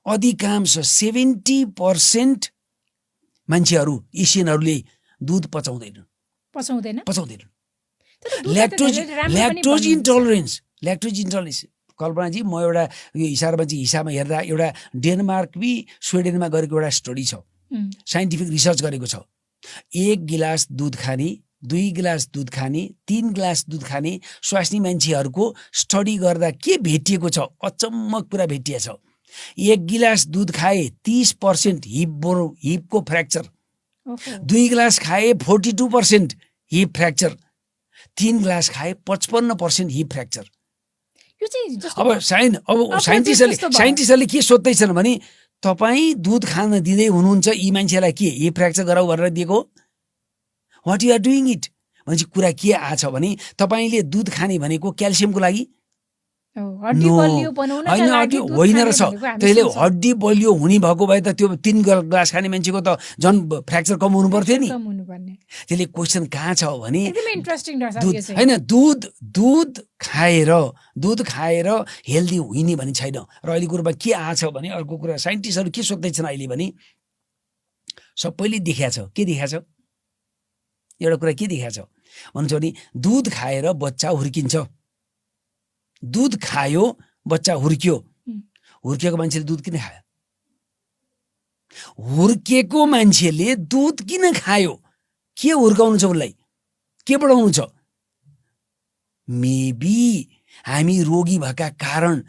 अधिकांश 70% मान्छेहरू एसियनहरूले दुध पचाउँदैनन्। ल्याक्टोज इन्टलरेन्स कल्पनाजी, म एउटा यो हिसाबमा हेर्दा एउटा डेनमार्क स्विडेनमा गरेको एउटा स्टडी छ, साइन्टिफिक रिसर्च गरेको छ। 1 गिलास दूध खाने, 2 गिलास दूध खाने, 3 गिलास दूध खाने स्वास्नी मान्छेहरूको स्टडी गर्दा के भेटिएको छ, अचम्मक कुरा भेटिएको छ। 1 गिलास दूध खाए 30% हिपको फ्र्याक्चर, 2 गिलास खाए 42% हिप फ्र्याक्चर, 3 गिलास खाए 55% हिप फ्र्याक्चर। अब साइन्टिस्टहरूले के सोध्दैछन् भने तपाईँ दुध खान दिँदै हुनुहुन्छ यी मान्छेलाई के हिप फ्र्याक्चर गराउ भनेर दिएको? What you are doing it भनेपछि कुरा के आछ भने तपाईँले दुध खाने भनेको क्याल्सियमको लागि होइन रहेछ। त्यसले हड्डी बलियो हुने भएको भए त त्यो 3 गिलास खाने मान्छेको त झन् फ्र्याक्चर कम हुनु पर्थ्यो नि। त्यसले क्वेसन कहाँ छ भने होइन, दुध खाएर हेल्दी हुने भने छैन। र अहिले कुरोमा के आछ भने अर्को कुरा साइन्टिस्टहरू के सोध्दैछन् अहिले भने सबैले देखाएको छ। के देखाएको छ? एउटा कुरा के देखाएको छ भन्नुहुन्छ भने दुध खाएर बच्चा हुर्किन्छ। दुध खायो बच्चा हुर्कियो, हुर्किएको मान्छेले दुध किन खायो? हुर्किएको मान्छेले दुध किन खायो? के हुर्काउनु छ उसलाई? के बढाउनु छ? मेबी हामी रोगी भएका कारण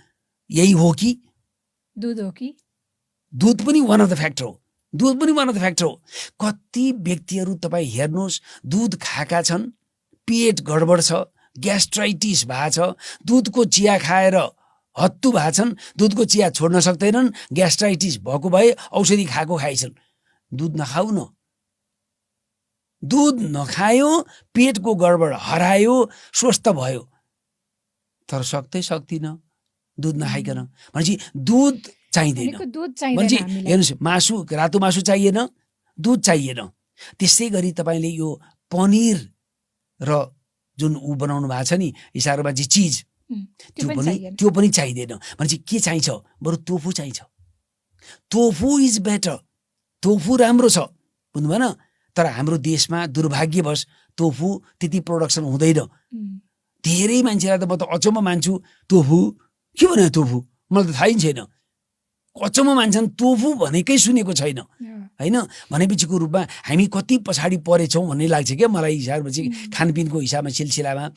यही हो कि दुध हो कि दुध पनि वान अफ द फ्याक्टर हो। दुध पनि वान अफ द फ्याक्टर हो। कति व्यक्तिहरू तपाईँ हेर्नुहोस् दुध खाएका छन्, पेट गडबड छ, ग्यास्ट्राइटिस भएको छ, दुधको चिया खाएर हत्तु भएको छन्, दुधको चिया छोड्न सक्दैनन्, ग्यास्ट्राइटिस भएको भए औषधि खाएछन्। दुध नखाऊ न। दुध नखायो, पेटको गडबड हरायो, स्वस्थ भयो, तर सक्दिन दुध नखाइकन। भनेपछि दुध चाहिँदैन। हेर्नुहोस्, मासु, रातो मासु चाहिएन, दुध चाहिएन। त्यसै गरी तपाईँले यो पनिर र जुन बनाउनु भएको छ नि हिसाबमा चाहिँ चिज, त्यो पनि चाहिँदैन। भनेपछि के चाहिन्छ? बरु टोफु चाहिन्छ। Tofu is better. टोफु राम्रो छ, बुझ्नु भएन? तर हाम्रो देशमा दुर्भाग्यवश टोफु त्यति प्रोडक्सन हुँदैन। धेरै मान्छेलाई त म त अचम्म मान्छु, टोफु के भने? टोफु मलाई त थाहै छैन। अचम्म मान्छन्, टोफु भनेकै सुनेको छैन होइन। भनेपछिको रूपमा हामी कति पछाडि परेछौँ भन्ने लाग्छ क्या मलाई हिसाबमा चाहिँ खानपिनको हिसाबमा सिलसिलामा।